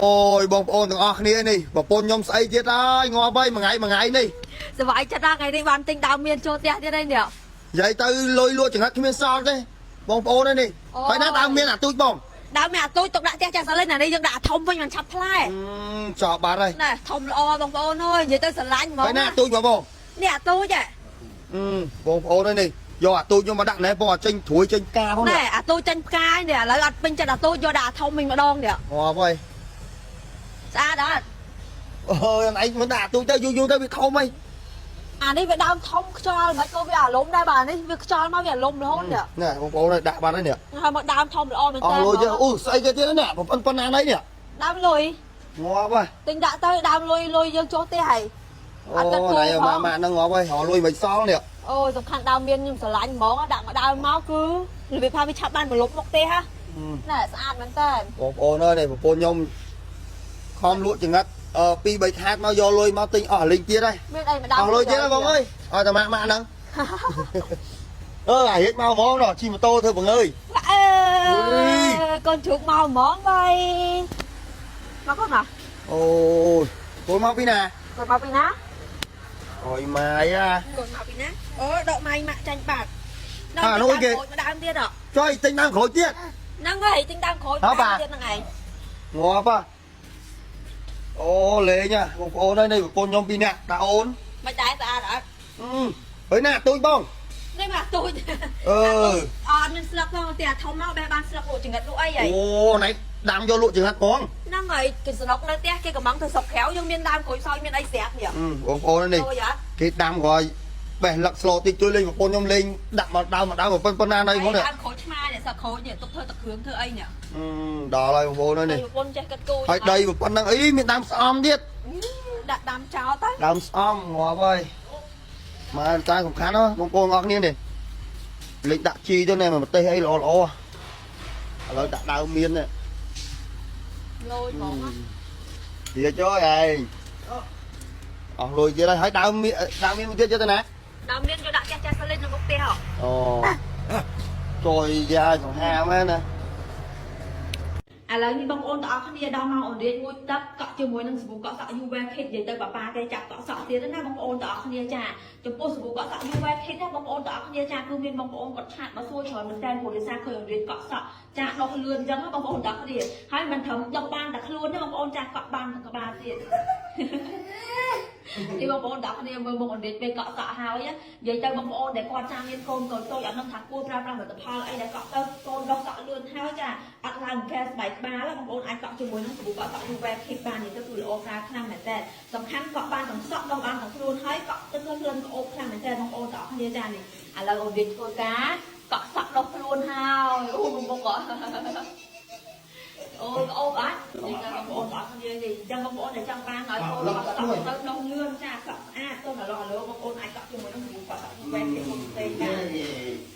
អូយបងប្អូនទាំងអស់គ្នានេះប្រពន្ធខ្ញុំស្អីទៀតហើយងាប់ហើយមួយថ្ងៃមួយថ្ងៃនេះ សប្បាយចិត្តដល់ថ្ងៃនេះបានទិញដើមមានចូលផ្ទះទៀតហើយនេះ និយាយទៅលុយលក់ចង្រិតគ្មានសល់ទេបងប្អូននេះ អូ ហើយណាដើមមានអាទូចបង ដើមមានអាទូចទុកដាក់ផ្ទះចាស់សាលិនអានេះយើងដាក់អាធំវិញมันឆាប់ផ្លែ ចោលបាត់ហើយ ណែធំល្អបងប្អូនអើយនិយាយទៅស្រឡាញ់ហ្មង ហើយណាអាទូចបងបង នេះអាទូចហ៎ បងប្អូននេះយកអាទូចខ្ញុំមកដាក់ណែបងអាចេញត្រួយចេញផ្កាផង ណែ នេះ អាទូចចេញផ្កាយនេះឥឡូវអត់ពេញចិត្តអាទូចយកដាក់អាធំវិញម្ដងនេះ ងាប់ហើយ ស្អាតអត់ អើយឯងមិនដាក់អាទូចទៅយូរយូរទៅវាធំហើយ អានេះវាដើមធំខ្យល់មិនក៏វាអាលំដែរបាទអានេះវាខ្យល់មកវាអាលំរហូតនេះ ណែបងប្អូននេះដាក់បាត់ហើយនេះ ហើយមកដើមធំល្អមែនតើ អស់លុយទេអូស្អីគេទៀតនេះប្រពន្ធប៉ុណ្ណានេះនេះ ដើមលុយ ងាប់ហើយ ទិញដាក់ទៅដើមលុយលុយយើងចូលផ្ទះហើយ អូណែម៉ាម៉ាហ្នឹងងាប់ហើយរកលុយមិនសល់នេះ អូយសំខាន់ដើមមានខ្ញុំស្រឡាញ់ហ្មងដាក់មកដើមមកគឺរបៀបថាវាឆាប់បានប្រលប់មុខទេហ่ะណែស្អាតមែនតើ បងប្អូនអើយនេះប្រពន្ធខ្ញុំខំលក់ចង្រិតអឺពីរបីខែមកយកលុយមកទិញអស់លីងទៀតហើយ មានអីមកដើម អស់លុយទៀតហើយបងអើយឲ្យតែម៉ាក់ម៉ាក់ហ្នឹងអឺអាហៀចមកហ្មងដល់ជិះម៉ូតូធ្វើបង្អើយ អើកូនជ្រូកមកហ្មងបីមកកូនមក អូយកូនមកពីណា កូនមកពីណា អូយម៉ាយអា កូនមកពីណាអូដកម៉ៃម៉ាក់ចាញ់បាត់ អានោះគេ មកដើមទៀតហ៎ ចុយទិញដើមក្រូចទៀត ហ្នឹងហើយទិញដើមក្រូច ហ៎បាទ ទៀតហ្នឹងឯង ងាប់ហ่ะអូលេងហ่ะបងប្អូនអើយនេះប្រពន្ធខ្ញុំពីរនាក់តាអូន មិនដែរស្អាតអត់ អឺហើយណាទូចបង នេះមកទូច អឺ អត់មានស្លឹកផងទីអាធំមកបេះបានស្លឹកលក់ចង្រិតលក់អីហី អូណៃដាំយកលក់ចង្រិតផង ហ្នឹងហើយគេស្រុកនៅផ្ទះគេកំងទៅស្រុកក្រៅយើងមានដើមក្រូចសើចមានអីស្រាប់នេះ អឺបងប្អូននេះ អូយអត់ គេដាំក្រោយបេះលឹកស្លតិចជួយលេងប្រពន្ធខ្ញុំលេងដាក់មកដើមមកដើមប៉ុណ្ប៉ុណ្ណាណៃហ្មងនេះ ដើមក្រូចឆ្មានេះសឹកក្រូចនេះទុកធ្វើទឹកគ្រឿងធ្វើអីនេះ អឺដល់ហើយបងប្អូនអើយនេះ ប្រពន្ធចេះកាត់គូ ហើយដីប៉ុណ្ណឹងអីមានដើមស្អំទៀត ដាក់ដើមចោលទៅ ដើមស្អំងាប់ហើយមកតែសំខាន់ណាបងប្អូនអរគ្នានេះលេងដាក់ជីទៅនេះម្ទេសអីល្អល្អឥឡូវដាក់ដើមមាននេះ លយហ្មង ទៀតចុយឯងអស់លុយទៀតហើយហើយដើមមានដើមមានមួយទៀតទៀតទៅណា ដើមមានយកដាក់ផ្ទះចាស់សលេងនៅមុខផ្ទះហ៎ អូចុយយ៉ាសង្ហាមែនណា ឥឡូវនេះបងប្អូនទាំងអស់គ្នាដល់មកអូនរៀនមួយទឹកកក់ជាមួយនឹងសាប៊ូកក់សក់ UV Kit និយាយទៅប៉ាប៉ាគេចាប់កក់សក់ទៀតណាបងប្អូនទាំងអស់គ្នាចាចំពោះសាប៊ូកក់សក់ UV Kit ណាបងប្អូនទាំងអស់គ្នាចាគឺមានបងប្អូនគាត់ឆាតមកសួរច្រើនមែនតើព្រោះដោយសារឃើញអូនរៀនកក់សក់ចាដុះលឿនអញ្ចឹងណាបងប្អូនទាំងអស់គ្នាហើយមិនត្រឹមដុះបានតែខ្លួនទេបងប្អូនចាកក់បានទាំងក្បាលទៀត នេះបងប្អូនទាំងគ្នាមើលមុខអនរាជពេលកក់សក់ហើយនិយាយទៅបងប្អូនដែលគាត់ចាំមានកូនកូនតូចអត់ដឹងថាគួរប្រើប្រាស់ផលិតផលអីដែលកក់ទៅកូនដុះសក់លឿនហើយចាអត់ឡើងកែស្បែកក្បាលបងប្អូនអាចកក់ជាមួយនឹងសាប៊ូកក់សក់ UV Kit បាននេះទៅគឺល្អប្រើខ្លាំងមែនតើសំខាន់កក់បានទាំងសក់ដុះបានទាំងខ្លួនហើយកក់ទៅគឺលឿនក្អូបខ្លាំងមែនតើបងប្អូនទាំងគ្នាចានេះឥឡូវអូនរាជធ្វើការកក់សក់ដុះខ្លួនហើយអូមុខអូយអូបាទនិយាយទៅបងប្អូនទាំងអស់គ្នានេះអញ្ចឹងបងប្អូនដែលចង់បានឲ្យកូនកក់សក់ទៅដុះលឿនចាសក់ស្អាតទៅឡោឡោបងប្អូនអាចកក់ជាមួយនឹងសាប៊ូកក់សក់ UV Kit ផ្សេងៗបាន